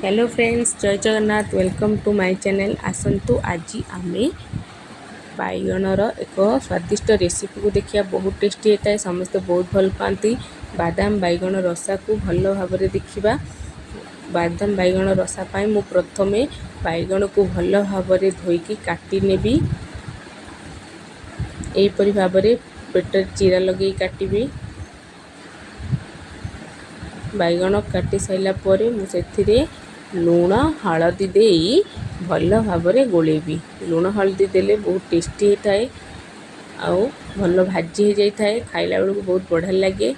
Hello friends, Jay Jagannath. Welcome to my channel. ଆସନ୍ତୁ, ଆଜି ଆମେ ବାଇଗଣର ଏକ ସ୍ୱାଦିଷ୍ଟ ରେସିପିକୁ ଦେଖିବା। ବହୁତ ଟେଷ୍ଟି ହେଇଥାଏ, ସମସ୍ତେ ବହୁତ ଭଲ ପାଆନ୍ତି। ବାଦାମ ବାଇଗଣ ରସାକୁ ଭଲ ଭାବରେ ଦେଖିବା। ବାଦାମ ବାଇଗଣ ରସା ପାଇଁ ମୁଁ ପ୍ରଥମେ ବାଇଗଣକୁ ଭଲ ଭାବରେ ଧୋଇକି କାଟି ନେବି। ଏହିପରି ଭାବରେ ପେଟରେ ଚିରା ଲଗେଇ କାଟିବି। ବାଇଗଣ କାଟି ସାରିଲା ପରେ ମୁଁ ସେଥିରେ ଲୁଣ ହଳଦୀ ଦେଇ ଭଲ ଭାବରେ ଗୋଳେଇବି। ଲୁଣ ହଳଦୀ ଦେଲେ ବହୁତ ଟେଷ୍ଟି ହେଇଥାଏ ଆଉ ଭଲ ଭାଜି ହେଇଯାଇଥାଏ, ଖାଇଲା ବେଳକୁ ବହୁତ ବଢ଼ିଆ ଲାଗେ।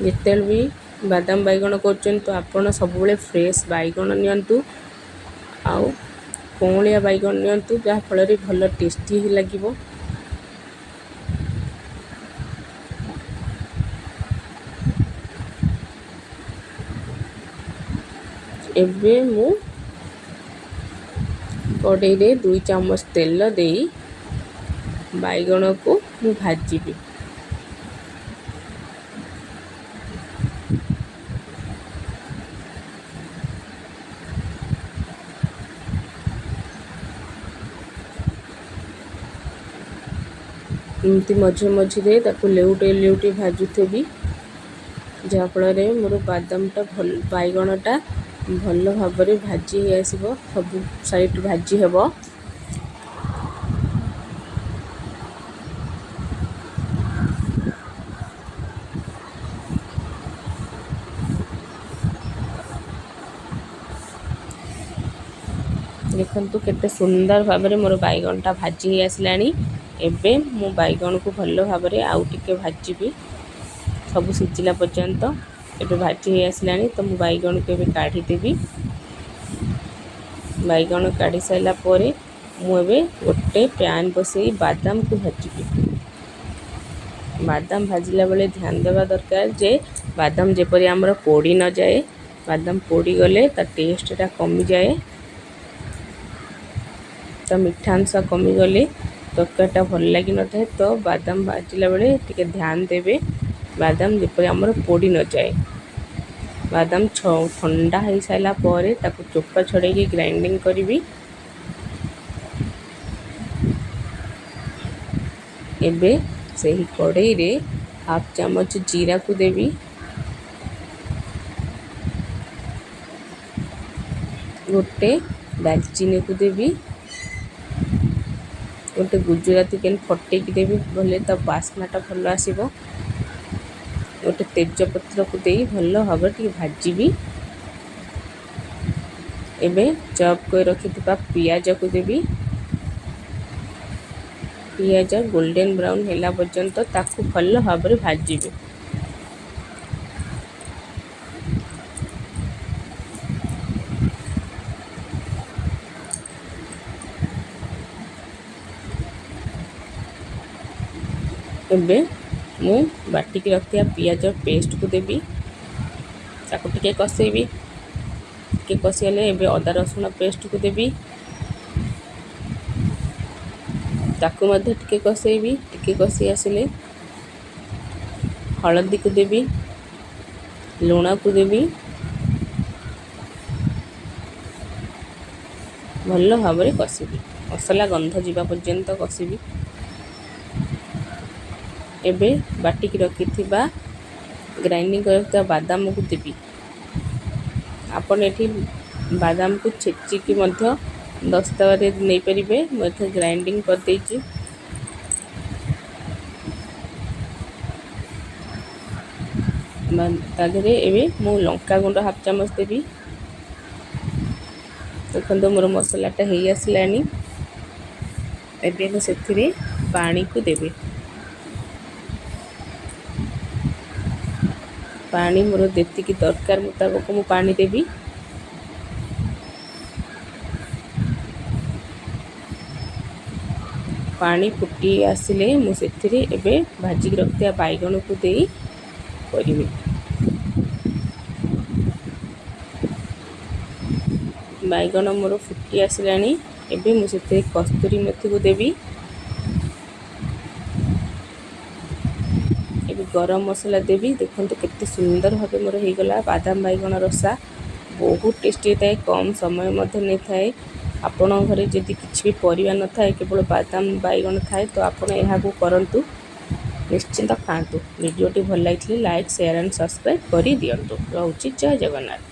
ଯେତେବେଳେ ବି ବାଦାମ ବାଇଗଣ କରୁଛନ୍ତି, ତ ଆପଣ ସବୁବେଳେ ଫ୍ରେଶ୍ ବାଇଗଣ ନିଅନ୍ତୁ ଆଉ କଅଁଳିଆ ବାଇଗଣ ନିଅନ୍ତୁ, ଯାହାଫଳରେ ଭଲ ଟେଷ୍ଟି ଲାଗିବ। ଏବେ ମୁଁ କଡ଼େଇରେ 2 ଚାମଚ ତେଲ ଦେଇ ବାଇଗଣକୁ ମୁଁ ଭାଜିବି। ଏମିତି ମଝିରେ ମଝିରେ ତାକୁ ଲେଉଟେଇ ଲେଉଟେଇ ଭାଜୁଥିବି, ଯାହାଫଳରେ ମୋର ବାଦାମଟା ଭଲ, ବାଇଗଣଟା ଭଲ ଭାବରେ ଭାଜି ହେଇ ଆସିବ, ସବୁ ସାଇଡ଼୍ ଭାଜି ହେବ। ଦେଖନ୍ତୁ କେତେ ସୁନ୍ଦର ଭାବରେ ମୋର ବାଇଗଣଟା ଭାଜି ହେଇ ଆସିଲାଣି। ଏବେ ମୁଁ ବାଇଗଣକୁ ଭଲ ଭାବରେ ଆଉ ଟିକେ ଭାଜିବି, ସବୁ ସିଝିଲା ପର୍ଯ୍ୟନ୍ତ। ଏବେ ଭାଜି ହେଇ ଆସିଲାଣି, ତ ମୁଁ ବାଇଗଣକୁ ଏବେ କାଢ଼ିଦେବି। ବାଇଗଣ କାଢ଼ି ସାରିଲା ପରେ ମୁଁ ଏବେ ଗୋଟେ ପ୍ୟାନ୍ ବସେଇ ବାଦାମକୁ ଭାଜିବି। ବାଦାମ ଭାଜିଲା ବେଳେ ଧ୍ୟାନ ଦେବା ଦରକାର ଯେ ବାଦାମ ଯେପରି ଆମର ପୋଡ଼ି ନଯାଏ। ବାଦାମ ପୋଡ଼ିଗଲେ ତା ଟେଷ୍ଟଟା କମିଯାଏ, ତା ମିଠା ଅଂଶ କମିଗଲେ ତରକାରୀଟା ଭଲ ଲାଗିନଥାଏ। ତ ବାଦାମ ଭାଜିଲା ବେଳେ ଟିକେ ଧ୍ୟାନ ଦେବେ, ବାଦାମ ଯେପରି ଆମର ପୋଡ଼ି ନଯାଏ। ବାଦାମ ଥଣ୍ଡା ହେଇସାରିଲା ପରେ ତାକୁ ଚୋପା ଛଡ଼େଇକି ଗ୍ରାଇଣ୍ଡିଙ୍ଗ କରିବି। ଏବେ ସେହି କଡ଼େଇରେ ହାଫ୍ ଚାମଚ ଜିରାକୁ ଦେବି। ଗୋଟେ ଡାଲଚିନିକୁ ଦେବି, ଗୋଟେ ଗୁଜୁରାତି କେମିତି ଫଟେଇକି ଦେବି, ଭଲେ ତା ବାସ୍ନାଟା ଭଲ ଆସିବ। ଗୋଟେ ତେଜପତ୍ରକୁ ଦେଇ ଭଲ ଭାବରେ ଟିକେ ଭାଜିବି। ଏବେ ଚପ୍ କରି ରଖିଥିବା ପିଆଜକୁ ଦେବି। ପିଆଜ ଗୋଲ୍ଡେନ୍ ବ୍ରାଉନ୍ ହେଲା ପର୍ଯ୍ୟନ୍ତ ତାକୁ ଭଲ ଭାବରେ ଭାଜିବି। ଏବେ ମୁଁ ବାଟିକି ରଖିଥିବା ପିଆଜ ପେଷ୍ଟକୁ ଦେବି, ତାକୁ ଟିକେ କଷେଇବି। ଟିକେ କଷିଗଲେ ଏବେ ଅଦା ରସୁଣ ପେଷ୍ଟକୁ ଦେବି, ତାକୁ ମଧ୍ୟ ଟିକେ କଷେଇବି। ଟିକେ କଷି ଆସିଲେ ହଳଦୀକୁ ଦେବି, ଲୁଣକୁ ଦେବି, ଭଲ ଭାବରେ କଷିବି, ମସଲା ଗନ୍ଧ ଯିବା ପର୍ଯ୍ୟନ୍ତ କଷିବି। ଏବେ ବାଟିକି ରଖିଥିବା, ଗ୍ରାଇଣ୍ଡିଙ୍ଗ କରି ରଖିଥିବା ବାଦାମକୁ ଦେବି। ଆପଣ ଏଠି ବାଦାମକୁ ଛେଚିକି ମଧ୍ୟ ଦସ୍ତାରେ ନେଇପାରିବେ। ମୁଁ ଏଠି ଗ୍ରାଇଣ୍ଡିଙ୍ଗ କରିଦେଇଛି। ତା ଦେହରେ ଏବେ ମୁଁ ଲଙ୍କା ଗୁଣ୍ଡ ହାଫ୍ ଚାମଚ ଦେବି। ଦେଖନ୍ତୁ ମୋର ମସଲାଟା ହେଇ ଆସିଲାଣି। ଏବେ ମୁଁ ସେଥିରେ ପାଣିକୁ ଦେବି। ପାଣି ମୋର ଯେତିକି ଦରକାର ମୁତାବକ ମୁଁ ପାଣି ଦେବି। ପାଣି ଫୁଟି ଆସିଲେ ମୁଁ ସେଥିରେ ଏବେ ଭାଜିକି ରଖିଥିବା ବାଇଗଣକୁ ଦେଇ କରିବି। ବାଇଗଣ ମୋର ଫୁଟି ଆସିଲାଣି। ଏବେ ମୁଁ ସେଥିରେ କସ୍ତୁରୀ ମେଥିକୁ ଦେବି। ଦେବି ଗରମ ମସଲା ଦେବି। ଦେଖନ୍ତୁ, କେତେ ସୁନ୍ଦର ଭାବେ ମୋର ହେଇଗଲା ବାଦାମ ବାଇଗଣ ରସା। ବହୁତ ଟେଷ୍ଟି ହେଇଥାଏ, କମ୍ ସମୟ ମଧ୍ୟ ନେଇଥାଏ। ଆପଣଙ୍କ ଘରେ ଯଦି କିଛି ବି ପରିବା ନଥାଏ, କେବଳ ବାଦାମ ବାଇଗଣ ଥାଏ, ତ ଆପଣ ଏହାକୁ କରନ୍ତୁ, ନିଶ୍ଚିନ୍ତ ଖାଆନ୍ତୁ। ଭିଡ଼ିଓଟି ଭଲ ଲାଗିଥିଲେ ଲାଇକ୍, ସେୟାର ଆଣ୍ଡ ସବସ୍କ୍ରାଇବ୍ କରିଦିଅନ୍ତୁ। ରହୁଛି, ଜୟ ଜଗନ୍ନାଥ।